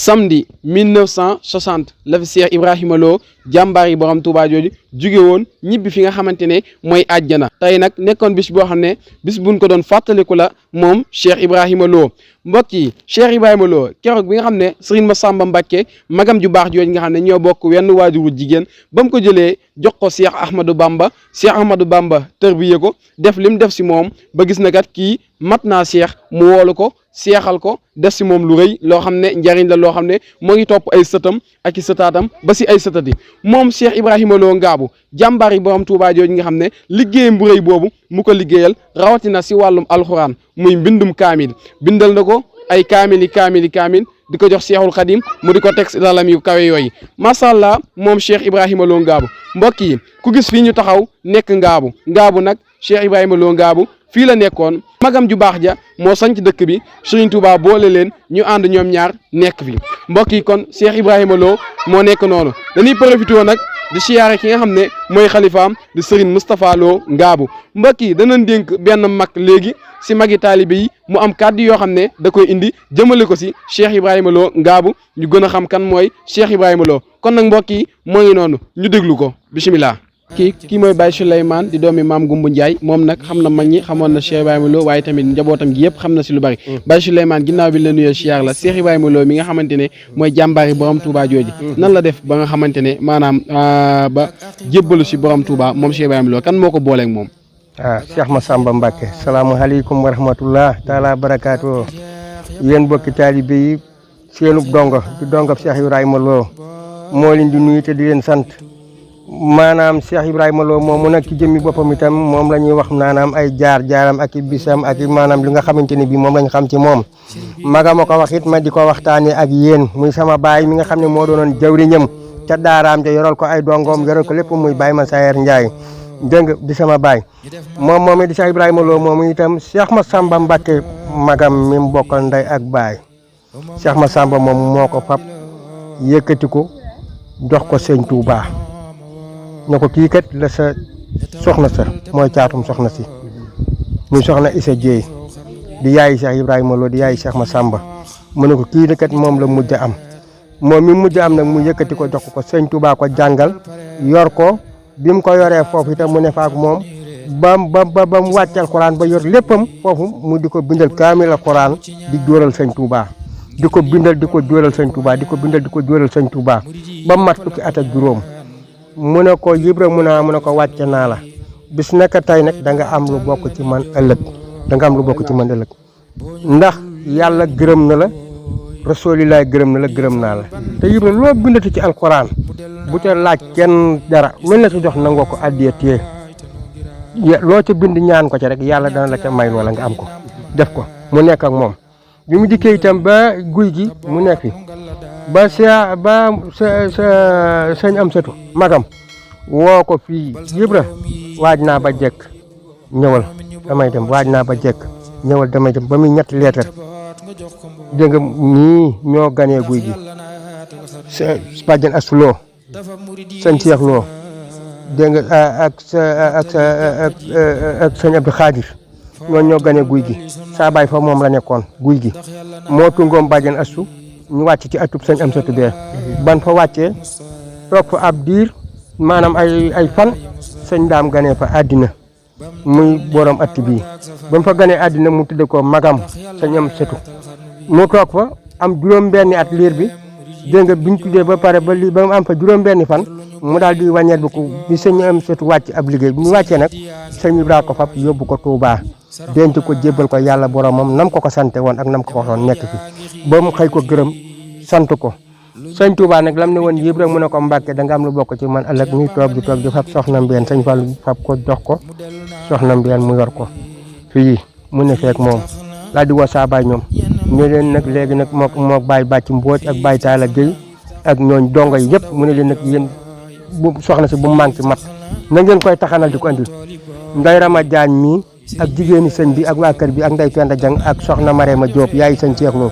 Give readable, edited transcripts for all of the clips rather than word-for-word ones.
samedi 1960 la fi Cheikh Ibrahima Lo jàmbaar yi borom Touba jooju jóge woon ñibbi fi nga xamante ne mooy àjjana tey nag nekkoon bis boo xam ne bis buñ ko doon fàttaliku la moom Cheikh Ibrahima Lo mbokk yi Cheikh Ibrahima Lo keroog bi nga xam ne Serigne Massamba Mbacké magam ju baax jooju nga xam ne ñoo bokk wenn waajuru jigéen ba mu ko jëlee jox ko Cheikh Ahmadou Bamba tërbiye ko def lim def si moom ba gis na kat kii mat naa Cheikh mu woolu ko seexal ko def si moom lu rëy loo xam ne njariñ la loo xam ne moo ngi topp ay sëtam ak i sëtaatam ba si ay sëtati moom Cheikh Ibrahima Lo Ngaabu jàmbaar yi borom Touba jooju nga xam ne liggéeyam bu rëy boobu mu ko liggéeyal rawatina si wàllum alxuraan muy mbindum kaamil bindal na ko ay kaamil di ko jox Cheikhul Khadim mu di ko teg si lalam yu kawe yooyu macha allah moom Cheikh Ibrahima Lo Ngaabu mbokk yi ku gis fii ñu taxaw nekk Ngaabu nag Cheikh Ibrahima Lo Ngaabu fii la nekkoon magam ju baax ja moo sanc dëkk bi Serigne Touba boole leen ñu ànd ñoom ñaar nekk fi mbokk yi kon Cheikh Ibrahima Lo moo nekk noonu dañuy profité nag di siyaare ki nga xam ne mooy xalifaam di Serigne Moustapha Lo Ngaabu mbokk yi danañ dénk benn mag léegi si magi taalibe yi mu am kàddu yoo xam ne da koy indi jëmale ko si Cheikh Ibrahima Lo Ngaabu ñu gën a xam kan mooy Cheikh Ibrahima Lo kon nag mbokk yi moo ngi noonu ñu déglu ko bisimilah. kii mooy Baye Souleymane di doomi maam Gumbu Ndiaye moom nag xam na mag ñi xamoon na Cheikh Ibrahima Lo waaye tamit njabootam gi yëpp xam na si lu bari Baye Souleymane ginnaaw bi la nuyoo siyaar la Cheikh Ibrahima Lo mi nga xamante ne mooy jàmbaari borom Touba jooji nan la def ba nga xamante ne maanaam ba jébbalu si borom Touba moom Cheikh Ibrahima Lo kan moo ko booleeg moom Cheikh Massamba Mbacké salaamaaleykum wa rahmatullah taala barakaatu yéen bokki taalibe yi seenub dongo di dongo Cheikh Ibrahima Lo moo leen di nuyu te di leen sant maanaam Cheikh Ibrahima Lo moom mu nag ci jëmmi boppam itam moom la ñuy wax naanaam ay jaaram ak i bisam ak i maanaam li nga xamante ne bii moom lañ xam ci moom maga ma ko wax it ma di ko waxtaanee ak yéen muy sama baay mi nga xam ne moo doonoon jawriñam ca daaraam te yoral ko ay dongoom yoral ko lépp muy Baye Massayer Ndiaye dégg nga di sama baay moom di Cheikh Ibrahima Lo moom itam Cheikh Massamba Mbacké magam mi mu bokkal ndey ak baay Cheikh Massamba moom moo ko fab yëkkati ko jox ko sëñ Touba. ne ko kii kat la sa soxna sa mooy caatum soxna si muy soxna Issa Dieye di yaayi Cheikh Ibrahima Lo di yaayi Cheikh Massamba mu ne ko kii kat moom la mujj am moom mi mujj am nag mu yëkkati ko jox ko sëñ Touba ko jàngal yor ko bi mu ko yoree foofu itam mu ne faak moom ba mu wàcce alxuraan ba yor léppam foofu mu di ko bindal kaamil alxuraan di jóoral sëñ Touba di ko bindal di ko jóoral sëñ Touba di ko bindal di ko jóoral sëñ Touba ba mat fukki at ak juróom mu ne ko Ibra mu ne ko wàcce naa la bis naka tey nag da nga am lu bokk ci man ëllëg ndax yàlla gërëm na la rasulilaay gërëm na la gërëm naa la te Ibra loo bindati ci alxuraan bu ca laaj kenn dara mel na ci jox nangoo ko addiya téye loo ca bind ñaan ko ca rek yàlla dana la ca may loola nga am ko def ko mu nekk ak moom bi mu dikkee itam ba guy gi mu nekk fi ba sëñ am satu magam woo ko fii Ibra waaj naa ba jekk ñëwal damay dem waaj naa ba jekk ñëwal damay dem ba muy ñetti leetar dégg nga ñii ñoo ganee guy gi Badiane Astou Lo sëñ Cheikh Lo dégg nga ak sëñ Abdou Khadir ñoo ganee guy gi saa baay fa moom la nekkoon guy gi moo tungoom Badiane Astou ñu wàcc ci atub sëñ am satu bee ban fa wàccee toog fa ab diir maanaam ay fan sëñ daam ganee fa àddina muy borom atti bii ba mu fa ganee àddina mu tudde ko magam sëñ am satu mu toog fa am juróom-benni at liir bi dégg nga biñ tuddee ba pare ba mu am fa juróom-benni fan mu daal di wàññeet bi ko bi sëñ am satu wàcc ab liggéey bi mu wàccee nag sëñ Ibra ko fab yóbbu ko Touba denc ko jébbal ko yàlla boromam nam ko sante woon ak nam ko waxoon nekk fi ba mu xëy ko gërëm sant ko sëñ Touba nag lam ne woon yëpp rek mu ne ko Mbàkke da nga am lu bokk ci man ëllëg ñuy toog di fab soxna Mbène sëñ Fall fab ko jox ko soxna Mbène mu yor ko fii mu ne feek moom laa di woo saa baay ñoom ne leen nag léegi nag moo Baye Bàcc Mbooj ak Baye Talla Gueye ak ñooñ dongo yi yëpp mu ne leen nag yéen bu soxna si bu mu manqué mat na ngeen koy taxanal di ko andil Ndeye Rama Diagne mii ak jigéeni sëñ bi ak waa kër bi ak Ndeye Penda Dieng ak soxna Marema Diop yaay sëñ Cheikh Lo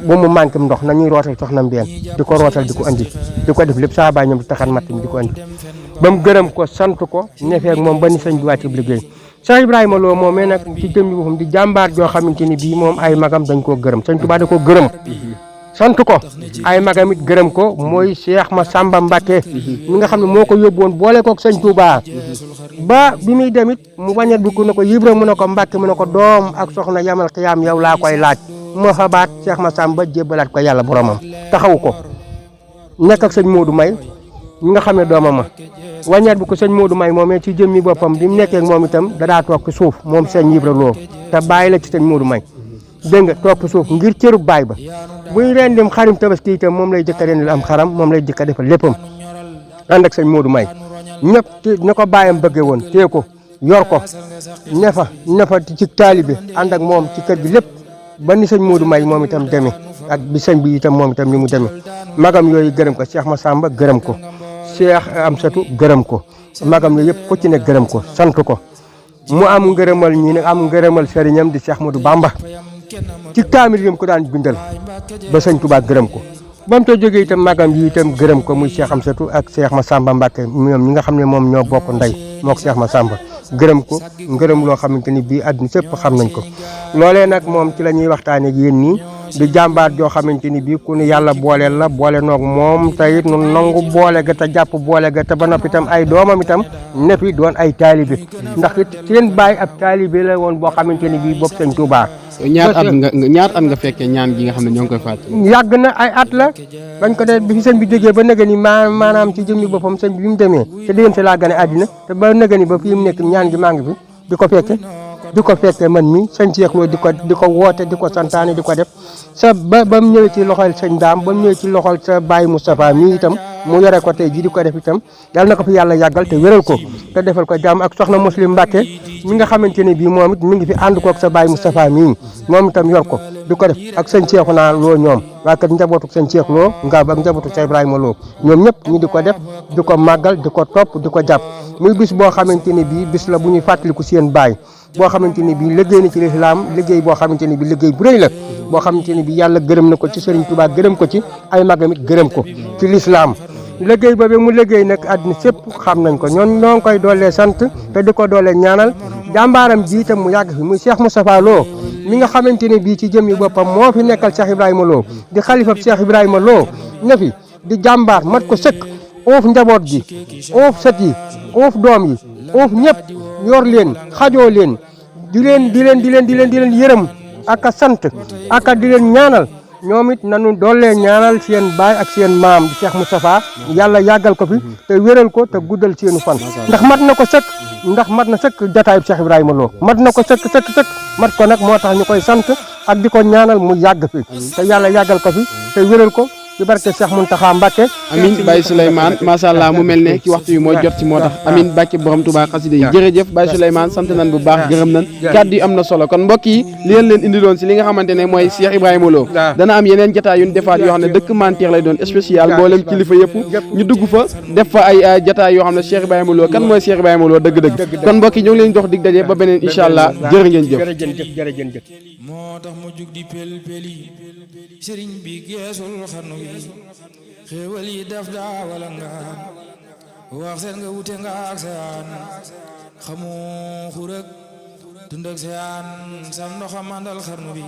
bu mu manqué ndox nañuy rootal soxna Mbène di ko rootal di ko andi di ko def lépp saa baay ñoom di taxan matt mi di ko andi ba mu gërëm ko sant ko nefeek moom ba ni sëñ bi wàcc liggéey Cheikh Ibrahima Lo moomee nag ci jëmmi boppam di jàmbaar joo xamante ni bii moom ay magam dañ koo gërëm sëñ Tuubaa da koo gërëm sant ko ay magamit gërëm ko mooy Cheikh Massamba Mbacké mi nga xam ne moo ko yóbbuwoon boole kook sëñ Touba ba bi muy demit mu wàññet bi ku ne ko Ibra mu ne ko Mbacké mu ne ko doom ak soxna yamal xiyaam yow laa koy laaj moo xabaat Cheikh Massamba jébbalaat ko yàlla boromam taxaw ko nekk ak sëñ Modou May mi nga xam ne doomam ma wàññeet bi ko sëñ Modou May moomee ci jëmmi boppam bi mu nekkee ak moom itam da daa toog ci suuf moom sëñ Ibra Lo te bàyyi la ci sëñ Modou May dégg nga toog ci suuf ngir cëru baay ba buy ren dim xarim tabaski itam moom lay jëkka rendil am xaram moom lay jëkka defal léppam ànd ak sëñ Modou May ñëpp na ko bàyyam bëggee woon téye ko yor ko ne fa ci taalibe ànd ak moom ci kër gi lépp ba ni sëñ Modou May moom itam demee ak bi sëñ bi itam moom itam ni mu demee magam yooyu gërëm ko Cheikh Massamba gërëm ko Cheikh Amsatou gërëm ko magam yooyu yëpp ku ci ne gërëm ko sant ko mu am ngërëmal ñi nag am ngërëmal sëriñam di Cheikh Modou Bamba ci kaamil yi ko daan bindal ba sëñ Touba gërëm ko ba mu ta jógee itam magam yi itam gërëm ko muy Cheikh Amsatou ak Cheikh Massamba Mbacké ñoom ñi nga xam ne moom ñoo bokk ndey moo ko Cheikh Massamba gërëm ko ngërëm loo xamante ni bii àdduna sépp xam nañ ko loolee nag moom ci la ñuy waxtaanee ak yéen nii di jàmbaar joo xamante ni bii ku nu yàlla booleel la boole noog moom te it nu nangu boole ga te jàpp boole ga te ba noppi itam ay doomam itam ne fi doon ay taalibe ndax it seen baay ab taalibe la woon boo xamante ni bii bopp sëñ Touba. ñaar at nga fekkee ñaan gi nga xam ne ñoo ngi koy fàttali. yàgg na ay at la bañ ko dee bi fi sëñ bi jógee ba nëgë ni maanaam ci jëmmi boppam sëñ bi mu demee te diggante laa gane àddina te ba nëgë ni ba fii mu nekk ñaan gi maa ngi fi di ko fekke man mi sëñ Cheikh Lo di ko woote di ko santaane di ko def sa ba mu ñëwee ci loxol sëñ Daam ba mu ñëwee ci loxol sa Baye Moustapha mi itam mu yore ko tey ji di ko def itam yàlla na ko fi yàlla yàggal te wéral ko te defal ko jàmm ak soxna Muslim Mbacké mi nga xamante ne bii moom it mi ngi fi ànd ko ak sa Baye Moustapha mii moom itam yor ko di ko def ak sëñ Cheikhouna Lo ñoom waa kat njabootu sëñ Cheikh Lo Ngab ak njabootu Cheikh Ibrahima Lo ñoom ñëpp ñu di ko def di ko màggal di ko topp di ko jàpp muy bis boo xamante ne bii bis la bu ñuy fàttaliku seen baay boo xamante ni bii liggéey na ci lislaam liggéey boo xamante ni bii liggéey bu rëy la boo xamante ni bii yàlla gërëm na ko ci Serigne Touba gërëm ko ci ay magamit gërëm ko ci lislaam liggéey boobu mu liggéey nag àddina sépp xam nañ ko ñoon ñoo ngi koy doolee sant te di ko doolee ñaanal jàmbaaram ji itam mu yàgg fi muy Cheikh Moustapha Lo mi nga xamante ne bii ci jëmmi boppam moo fi nekkal Cheikh Ibrahima Lo di xalifab Cheikh Ibrahima Lo ne fi di jàmbaar mat ko sëkk oof njaboot gi oof sët yi oof doom yi oof ñëpp yor leen xajoo leen di leen yërëm ak a sant ak a di leen ñaanal ñoom it nanu doole ñaanal seen baay ak seen maam di Cheikh Moustapha yàlla yàggal ko fi te wéral ko te guddal seenu fan ndax mat na sëkk jataayub Cheikh Ibrahima Lo mat na ko sëkk mat ko nag moo tax ñu koy sant ak di ko ñaanal mu yàgg fi te yàlla yàggal ko fi te wéral ko ci barke Cheikh Mountakha Mbacké amin Baye Souleymane macha allah mu mel ne ki waxtu yi moo jot ci moo tax amin Mbacké borom Touba xasida yi jërëjëf Baye Souleymane sant nañ bu baax gërëm nañ kàddu yi am na solo kon mbokk yi li leen indiloon si li nga xamante ne mooy Cheikh Ibrahima Lo dana am yeneen jotaay yu ñu defaat yoo xam ne dëkk Mantir lay doon spécial mboolem kilifa yëpp ñu dugg fa def fa ay jotaay yoo xam ne Cheikh Ibrahima Lo kan mooy Cheikh Ibrahima Lo dëgg-dëgg kon mbokk yi ñoo ngi leen dox dig daje ba beneen incha allah jërë ngeen jëf moo tax mu jug di pel-peli sëriñ bi geesul xarnu bi xéewal yi daf daa wala nga wax seen nga wute nga ak seyaan xamu xurëg dund ak seyaan sam ndoxa mandal xarnu bi